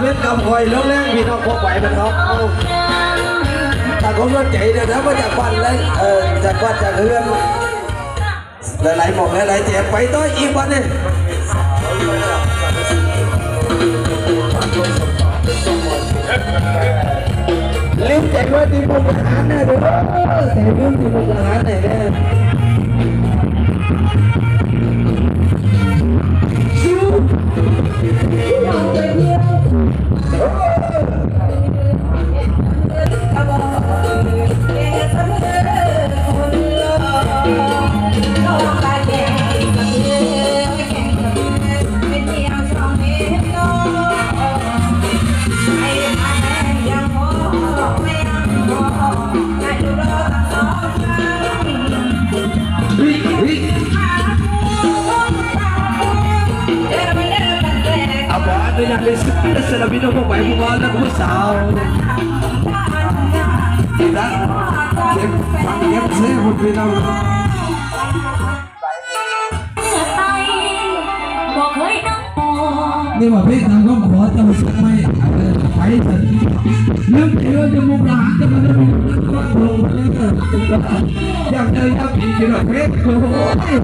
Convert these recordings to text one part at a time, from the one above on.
ເປັນກຳຂ້ອຍລົງແຮງ ພີ່ນ້ອງພໍໄປແມ່ນເນາະ. ເອົາ ຖ້າຄົນວ່າໃຈເດີນທາງມາຈາກບ້ານແລະ ເອີ ຈາກບ້ານຈາກເຮືອນ ຫຼາຍໆໝ່ອງຫຼາຍໆແຈກ ໄປຕໍ່ອີກບັດນີ້. ລືມໃຈວ່າທີ່ພວກທະຫານແນ່ເດີ ໃຈລືມທີ່ພວກທະຫານແນ່ເດີ. ອາ ຂໍອະນຸຍາດເລີຍ ສຳລັບພີ່ນ້ອງຜູ້ໄປຜູ້ມາ ແລະຜູ້ສາວ ເກັບ ເກັບເຊພຸ້ນພີ່ນ້ອງ. ນີ້ວ່າເພງທາງຄຳຂໍເຈົ້າສັກໄມ້ ເອີ ໄປຊັ້ນ ລືມໄປວ່າຈະມຸກດາຫານ ແຕ່ວ່າໄດ້ໄປນະຄອນພະນົມເດີ ຢ່າງໃດຢ່າງດີຢູ່ດອກເພງ ໂອ້ຍ.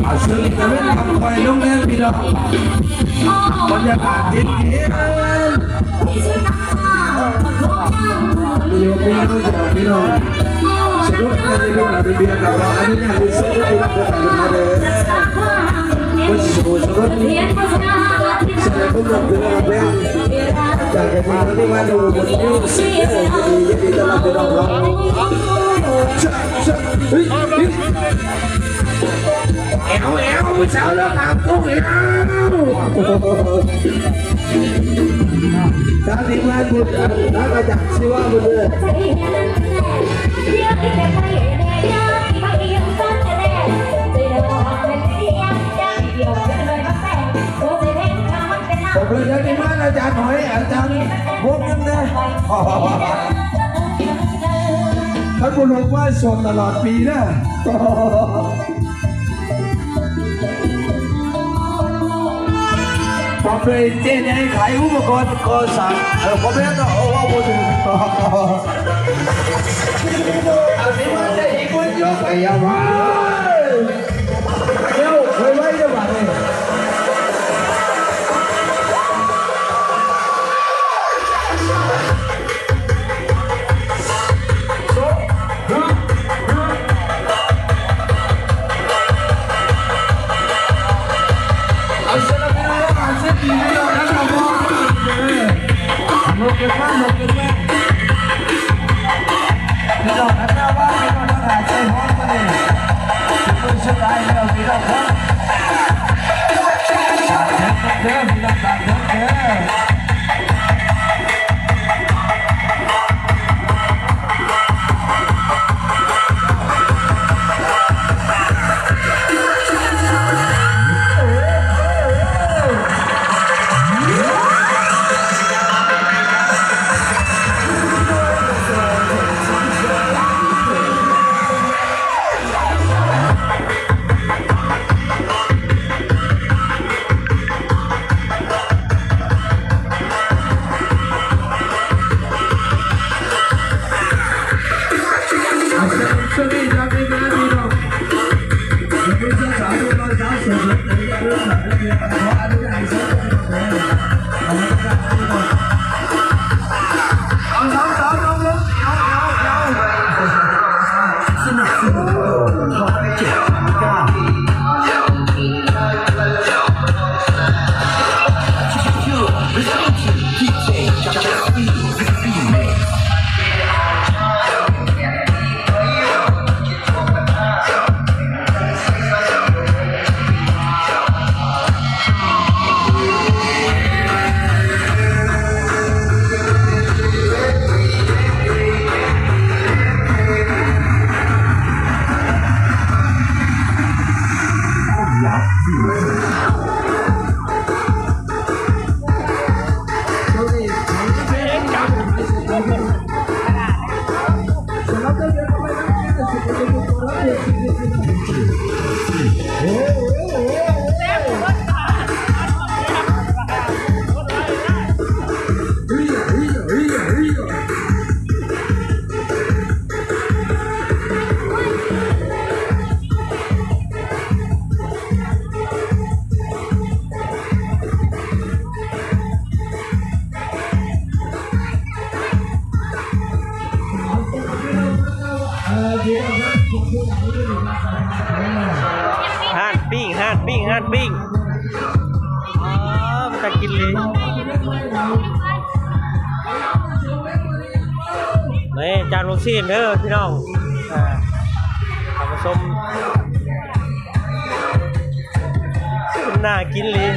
ເອົາ ເຊີນອີກຕາເວັນ ຄ່ອຍລົງແຮງພີ່ນ້ອງ ບັນຍາກາດເຢັນໆ ຢູ່ພີ່ນ້ອງ ພີ່ນ້ອງ ສະຫຼຸບໃຫ້ລູກຫຼານໄດ້ເບຍກັນ ອະນຸຍາດໃຫ້ເຊີນພີ່ນ້ອງໄດ້ໄປກັນມາເດີ ເບິດສູ່ສູ່ຄົນ ສະເໜີຄວາມຮັກເຖິງອາແບງ ຈາກກະທິນທີ່ມາດູບົນມິວສິກເດີ ຍິນດີ ຍິນດີຕ້ອນຮັບພີ່ນ້ອງເຮົາ. ເຮີ້ຍ ເຮີ້ຍ ແອວ ແອວ ຜູ້ສາວເລີກຫາໂຕແອວ ທາງທີມງານບຸນ ທາງອາຈານຊິວາບຸນເລີຍ. ຂອບຄຸນອາຈານທີ່ມາ ອາຈານຫອຍ ອາຈານບົກນຳເດີ ທ່ານຜູ້ລົງໄວ້ໂສດຕະຫຼອດປີເດີ. ປອບເລີຍເຈ້ໃຫຍ່ຂາຍອຸປະກອນກໍ່ສ້າງ ເອີ ບໍ່ແມ່ນເນາະ ເວົ້າບໍ່ຖືກ ອັນນີ້ມາແຕ່ອີກຄົນຍົກໄປຢາວາ ເຈົ້າ ໄວໆເດີບາດນີ້. ເອົາ ສະໜັບສະໜູນໂລກຫາເສດຖີ ພີ່ນ້ອງນະຄອບ ເອີ ລົງກັນມາ ລົງກັນມາ ພີ່ນ້ອງນະຄອບ ວ່າ ພີ່ນ້ອງນະຄອບ ໃຈຮ້ອນປານນີ້. ຮ້ານປີ້ງ ຮ້ານປີ້ງ ຮ້ານປີ້ງ. ອໍ ເປັນຕາກິນເລີຍ. ນີ້ຈານລູກຊີ້ນເດີພີ່ນ້ອງ ອ່າ ທ່ານຜູ້ຊົມ. ໜ້າກິນອີ່ຫຼີ.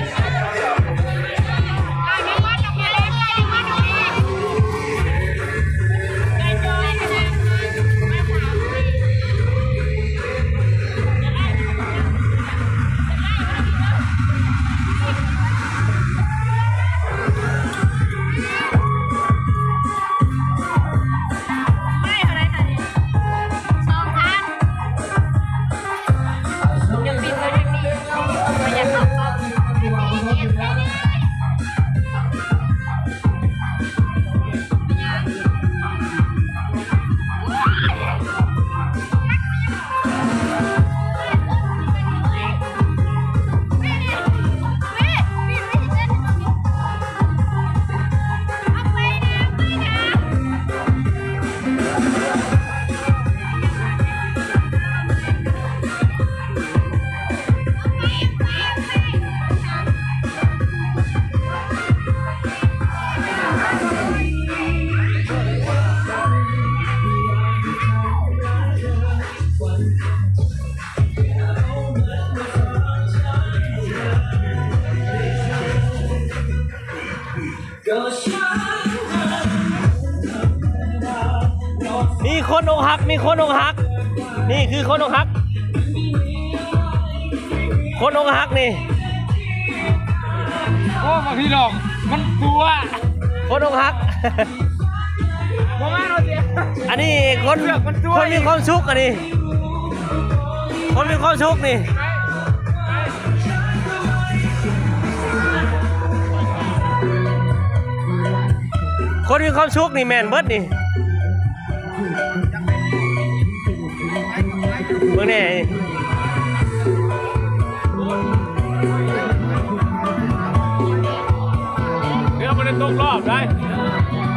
ມີຄົນອົກຫັກ ມີຄົນອົກຫັກ ນີ້ຄືຄົນອົກຫັກ ຄົນອົກຫັກນີ້. ໂອ້ ມາພີ່ນ້ອງ ມັນຕົວະ ຄົນອົກຫັກ ບໍ່ແມ່ນວ່າຊິ ອັນນີ້ຄົນ ຄົນຕົວະ ຄົນມີຄວາມສຸກ ອັນນີ້ ຄົນມີຄວາມສຸກນີ້ ຄົນມີຄວາມສຸກນີ້ແມ່ນເບິດນີ້ ເບິ່ງແດ່ ເຮືອບໍ່ໄດ້ຕົກຮອບໄດ໋.